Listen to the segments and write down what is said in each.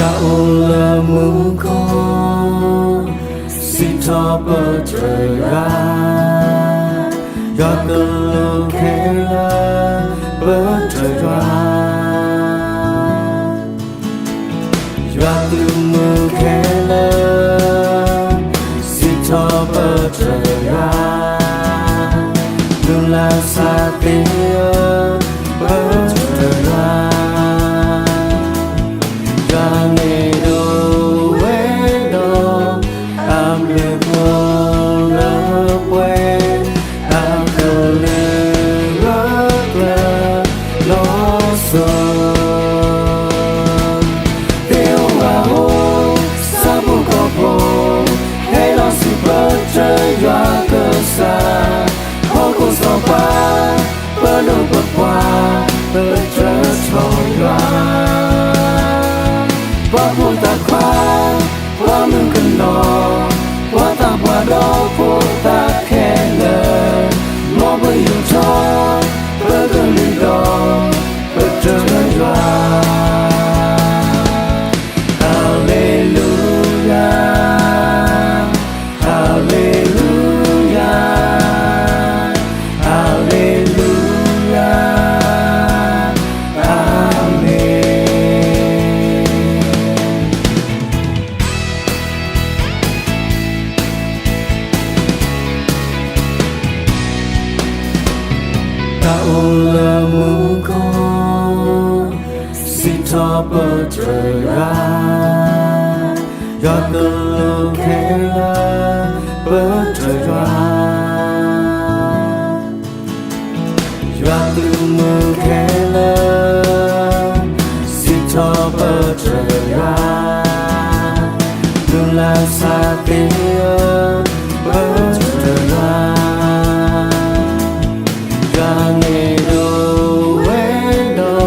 တၢ်အိၣ်လၢမူခိၣ်, စံးထီၣ်ပတြၢၤယွၤ, ယွၤကလူးခဲလၢာ်, ပတြၢၤယွၤ. ယွၤကလုာ်မူခဲလၢာ်, စံးထီၣ်ပတြၢၤယွၤ, မုၢ်လၢ်ဆါသ့ၣ်ဧၢ, ပတြၢၤယွၤ. ယွၤန့ၣ်ဒိးဝဲဒီး အဘျုးအဖှိၣ်လၢပှဲၤ, အကလုၢ်ဂၢၢ်ကျၢၤလီၤစိၤ. သ့ၣ်ဧၢဝၣ်ဧၢ, ဆၣ်ဖိကီၢ်ဖိ, ဟဲလီၤစံးပတြၢၤယွၤကစၢ်, ဟီၣ်ခိၣ်စီၤပၤ, ပဒိၣ်ပပှၢ်, ပတြၢၤထီၣ်ယွၤ. ပှၤဖိသၣ်ခွါ, ပှၤမုၣ်ကနီၤ, ပှၤသးပှၢ်ဒီးဖိသၣ်ခဲလၢာ်, မ်ပယူာ်ထီၣ် ပကလုၢ်ဒီး ပတြၢၤယွၤ. Hallelujah, Hallelujah, Hallelujah, Amen. တၢ်အိၣ်လၢမူခိၣ်, စံးထီၣ်ပတြၢၤယွၤ, ယွၤကလူးခဲလၢာ်, ပတြၢၤယွၤ. ယွၤကလုာ်မူခဲလၢာ်, စံးထီၣ်ပတြၢၤယွၤ, မုၢ်လၢ်ဆါသ့ၣ်ဧၢ, ပတြၢၤယွၤ. ယွၤန့ၣ်ဒိးဝဲဒီး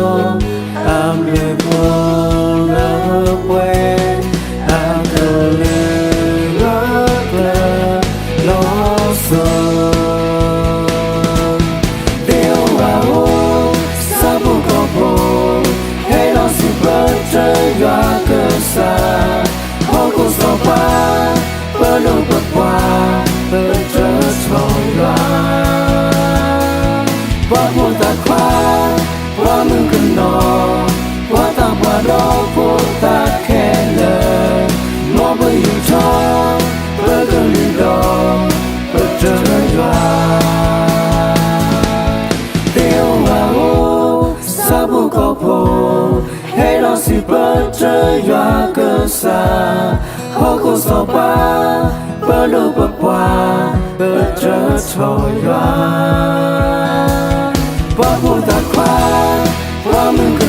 အဘျုးအဖှိၣ်လၢပှဲၤ, အကလုၢ်ဂၢၢ်ကျၢၤလီၤစိၤ. သ့ၣ်ဧၢဝၣ်ဧၢ, ဆၣ်ဖိကီၢ်ဖိ, ဟဲလီၤစံးပတြၢၤယွၤကစၢ်, ဟီၣ်ခိၣ်စီၤပၤ, ပဒိၣ်ပပှၢ်, ပတြၢၤထီၣ်ယွၤ. ပှၤဖိသၣ်ခွါ, ပှၤမုၣ်ကနီၤ, ပှၤသးပှၢ်ဒီးဖိသၣ်ခဲလၢာ်, မ်ပယူာ်ထီၣ် ပကလုၢ်ဒီး ပတြၢၤယွၤ. သ့ၣ်ဧၢဝၣ်ဧၢ, ဆၣ်ဖိကီၢ်ဖိ, ဟဲလီၤစံးပတြၢၤယွၤကစၢ်, ဟီၣ်ခိၣ်စီၤပၤ, ပဒိၣ်ပပှၢ်, ပတြၢၤထီၣ်ယွၤ. ပှၤဖိသၣ်ခွါ, ပှၤမုၣ်က